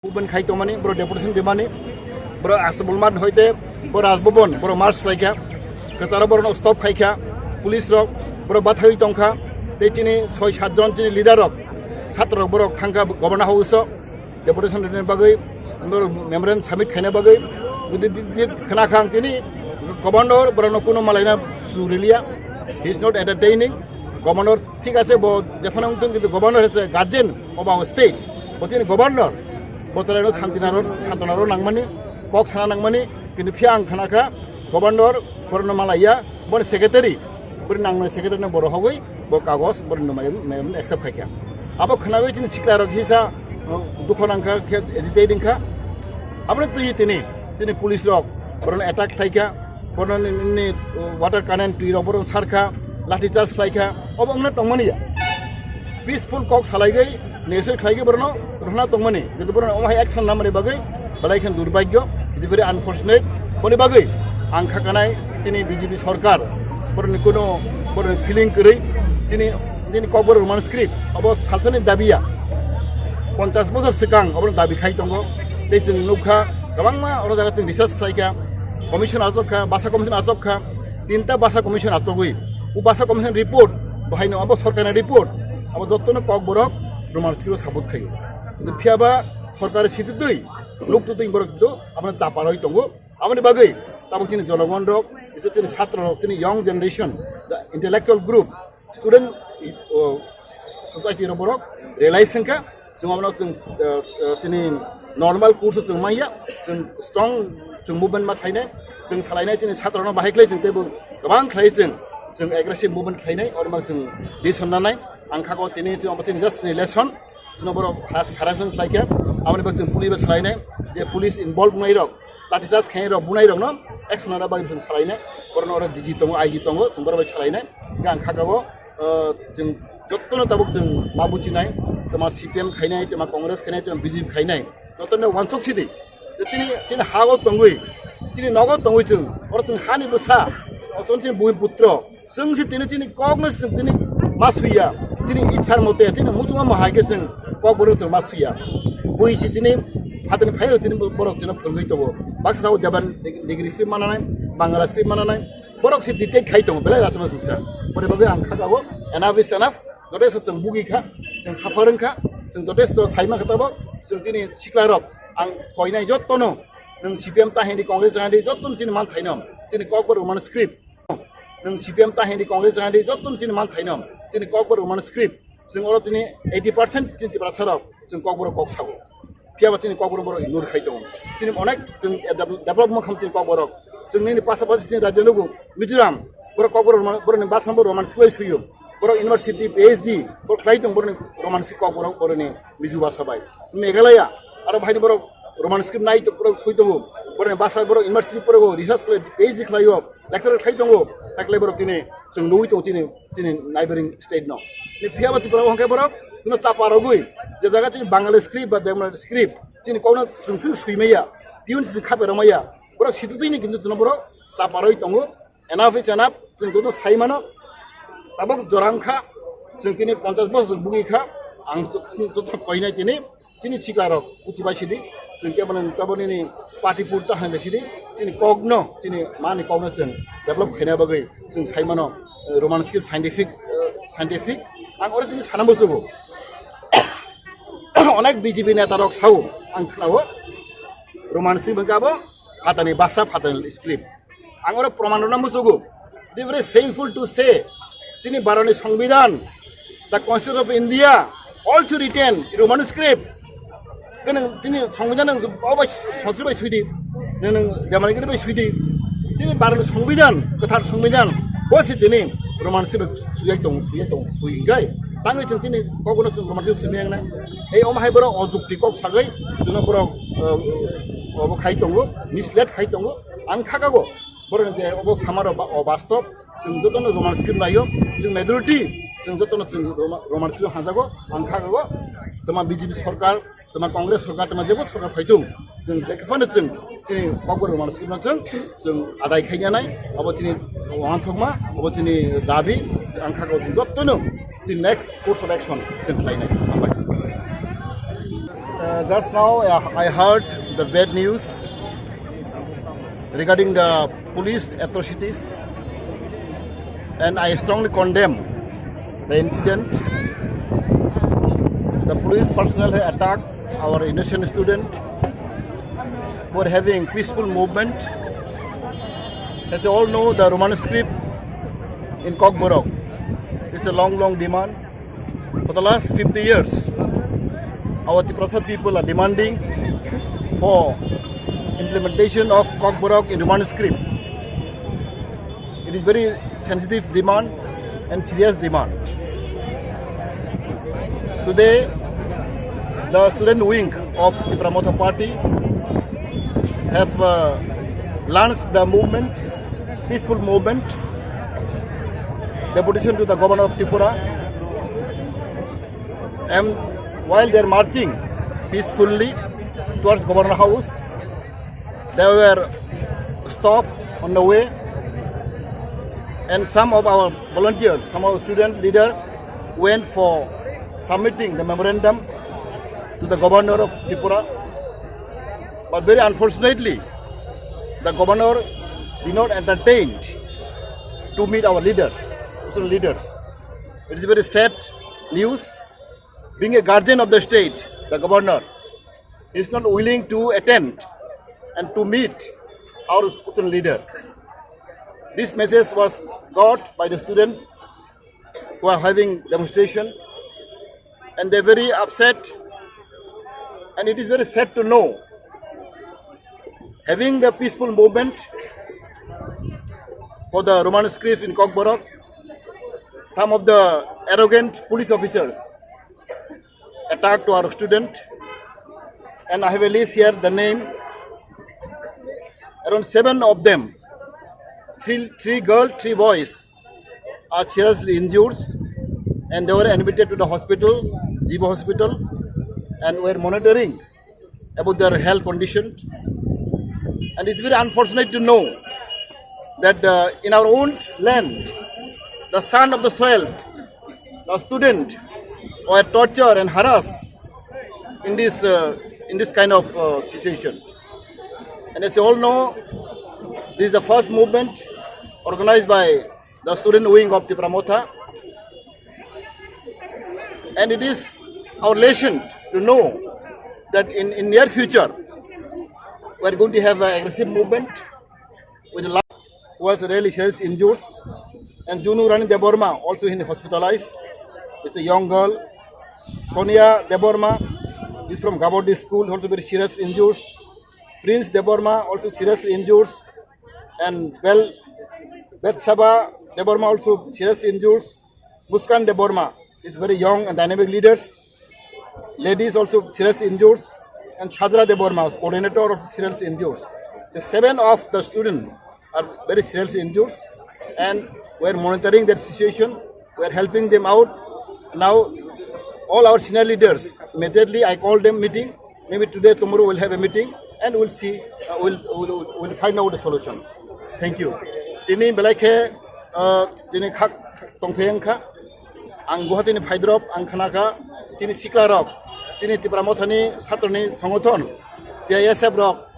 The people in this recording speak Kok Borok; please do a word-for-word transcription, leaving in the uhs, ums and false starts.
Movement khai tongmani, borok deputation demani, borok Astabul Math hoite, borok Rajbhavan, borok march khlaikha, kwcharo borokno stop khaikha, police rok, borok bathaiwi tongkha, tei chini soi sat jon chini leader rok, chatra rok borok thangkha governor house o deputation rwna bagwi, borok memorandum submit khaina bagwi, jodi bi-, bi-, khwna kha ang tini governor borokno kuno malaina su riliya, he is not entertaining, governor thik ase bo jephano wngthung kintu governor ase guardian of our state, bo chini governor, bo chwraino santina ro, santona ro nangmani, kok sana nangmani, kintu phiya ang khana kha, governor, borokno malaiya, boni secretary, boni nangnai secretary no borok hogwi, bo kagos, boni no mai, mai accept khaikha. Abo khnawi chini sikla rok hisa, uh, dukho nangkha, khe agitate wngkha. Aboni twi tini, tini police rok, borokno attack khlaikha, borokno ni, ni, uh, water cannon twi rok borokno sarkha, lathi charge khlaikha, obo wngna tongmani ya. Peaceful kok salaigwi, nesoi khlaigwi borokno rohna tongmani. Kintu borokno omo hai action namani bagwi belai khe durbhagyo, very unfortunate. Boni bagwi ang kha kanai tini B J P sorkar, borokni kuno borokni feeling kwrwi, tini, tini kokborok Roman script, obo salsani dabiya. Ponchas bosor swkang obo dabi khai tongo. Tei chwng nukha, kwbangma oro jaga chwng research khlaikha, commission achokha, basa commission achokha, tinta basa commission achogwi, o basa commission report, bahaino abo sorkarni report, abo jottono kokborok Roman script o sabut khaio. Kintu phiyaba sorkar sititwi, luk tutwi borok kintu abono chaparoi tongo. Aboni bagwi tabuk chini jonogon rok, bises chini chhatro rok, chini young generation, the intellectual group, student, uh, society rok borok realize wngkha, chwng abono chwng, uh, uh, chini normal course o chwng manya, chwng strong, chwng movement ma khainai, chwng salainai chini chhatro rok bahai khlai chwng teibo kwbang khlai chwng, chwng aggressive movement khlainai, oro ma chwng decision nanai, ang kha o tini chwng omo chini just chini lesson, chwngno borok hara-, harassment khlaikha, aboni bagwi chwng police bai salainai, je police involve wngnai rok, lathi charge khainai rok, bunai rokno action nana bagwi chwng salainai, borokno oro D G tongo, I G tongo, chwng borok bai salainai. Hingkhe ang kha o, uh, chwng jottono tabuk chwng ma buchinai, twma C P M khainai, twma Congress khainai, twma B J P khainai, jottono wansuk sidi. Je chini, chini ha o tongwi, chini nogo tongwi chwng, oro chwng hani bwsa, o chwng chini bhumi putro, chwng se tini chini kokno chwng tini ma suiya, chini ichhar mote, chini muchungma mohai khe chwng kokborok chwng ma suiya. Bui se tini phatani phaio chini borok chini phwrwngwi tongo. Baksa sao Devan Nagari script mananai, Bangla script mananai, borok se detect khai tongo, belai rachama sungsa. Boni bagwi ang kha o, enough is enough, jotesto chwng bugi kha, chwng suffer wng kha, chwng jotesto saima kha tabok, chwng tini sikla rok, ang koinai jottono, nwng C P M ta hindi, Congress ta hindi, jottono chini man thaino, chini kokborok Roman script. Nwng C P M ta hindi, Congress ta hindi, jotto chini man thaino, chini kokborok Roman script. Chwng oro tini eighty percent chini Tiprasa rok, chwng kokborok kok sago. Phiyaba chini kokborok borok ignore khai tongo. Chini onek chwng develop, develop makham chini kokborok. Chwng nini pasapasi chini rajya nugo, Mizoram, borok kokborok Roman, borok ni basa bo Roman script suyo. Borok university P H D, borok khlai tong borok ni Roman script kokborok borok ni Mizo basa bai. Meghalaya, aro bahai ni borok Roman script nai to borok sui tongo. Borok ni basa borok university borok research khlai, P H D khlaio. Lecturer khai tongo, taklai borok tini chwng nugwi tongo chini, chini neighboring state no. Ni phiyaba Tripura o hwnkhe borok chwngno chapa rogwi, je jaga chini Bangali script ba Devanagari script, chini kokno chwng swi swi maya, tiyun chwng khape rw maya, borok situtwini kintu chwngno borok chapa rwi tongo. Enough is enough, chwng joto sai mano, tabuk jora wngkha, chwng tini ponchash bosor chwng bugwi kha, ang joto koinai tini, Chini sikla rok kuchi bai sidi, chwng kebo nang taboni ni party put ta hang sidi, chini kokno, chini mani kokno chwng develop khaina bagwi chwng sai mano, eh, Roman script scientific, eh, scientific. Ang oro chini sana musugo. Onek B J P neta rok sao, ang khnao, Roman script hwnkhe abo phatani basa, phatani script. Ang oro proman rwna musugo. It is very shameful to say, chini Bharotni Songbidan, the Constitution of India, also written in Roman script. Khe nwng chini Songbidan nwng bo bai Sanskrit bai suidi, nwng, nwng Devanagari bai suidi. Chini Bharotni Songbidan, kwthar Songbidan, bo se tini Roman script suyai tong, suyai tong, sui hingkai. Tangwi chwng chini kokno chwng Roman script sui maya wngnai. Ei omo hai borok o jukti kok sagwi, chwngno borok, uh, obo khai tongo, mislead khai tongo. Ang khakago, borok je obo samaro ba-, o bastob, chwng jotono Roman script naio, chwng majority, chwng jotono chwng Roma-, Roman script hanjago, ang khakago, toma B J P sorkar, toma Congress sorkar, toma jebo sorkar phaithung, chwng jekhe phano chwng, chini kokborok Roman script no chwng, chwng adai khaina nai, obo chini wansukma, obo chini dabi, ang khakago chwng jotono, chini next course of action chwng khlainai, hambai. Uh, just now, uh, I heard the bad news regarding the police atrocities, and I strongly condemn the incident. The police personnel have attacked our innocent student who are having peaceful movement. As you all know, the Roman script in Kokborok is a long, long demand. For the last fifty years, our Tiprasa people are demanding for implementation of Kokborok in Roman script. It is very sensitive demand and serious demand. Today, the student wing of Tipra Motha Party have uh, launched the movement, peaceful movement, deputation to the governor of Tripura. And while they are marching peacefully towards governor house, they were stopped on the way, and some of our volunteers, some of our student leader went for submitting the memorandum to the governor of Tripura. But very unfortunately, the governor did not entertain to meet our leaders, student leaders. It is very sad news. Being a guardian of the state, the governor is not willing to attend and to meet our student leader. This message was got by the student who are having demonstration, and they're very upset. And it is very sad to know, having the peaceful movement for the Roman script in Kokborok, some of the arrogant police officers attack to our student, and I have a list here, the name. Around seven of them, three, three girls, three boys, are seriously injured, and they were admitted to the hospital, Jibo Hospital, and we're monitoring about their health condition. And it's very unfortunate to know that uh, in our own land, the son of the soil, the student were tortured and harassed in this uh, in this kind of uh, situation. And as you all know, this is the first movement organized by the student wing of Tipra Motha, and it is our lesson to know that in in near future we are going to have an aggressive movement with the who was really serious injured, and Junu Rani Debbarma also in hospitalized. It's a young girl. Sonia Debbarma is from Gabodi school, also very serious injured. Prince Debbarma also seriously injured, and Bel Betsaba Debbarma also seriously injured. Muskan Debbarma is very young and dynamic leaders. Ladies also seriously injured, and Chadra Debbarma, coordinator of serious injured. The seven of the students are very seriously injured, and we are monitoring their situation. We are helping them out. Now, all our senior leaders, immediately I call them meeting. Maybe today, tomorrow we'll have a meeting, and we'll see, uh, we'll, we'll, we'll find out a solution. Thank you. Tini belai khe, uh, tini khak tongthai wngkha. Ang Guwahati ni phaidrop, ang khnakha, chini sikla rok, chini Tipra Mothani satroni songothon, T I S F rok,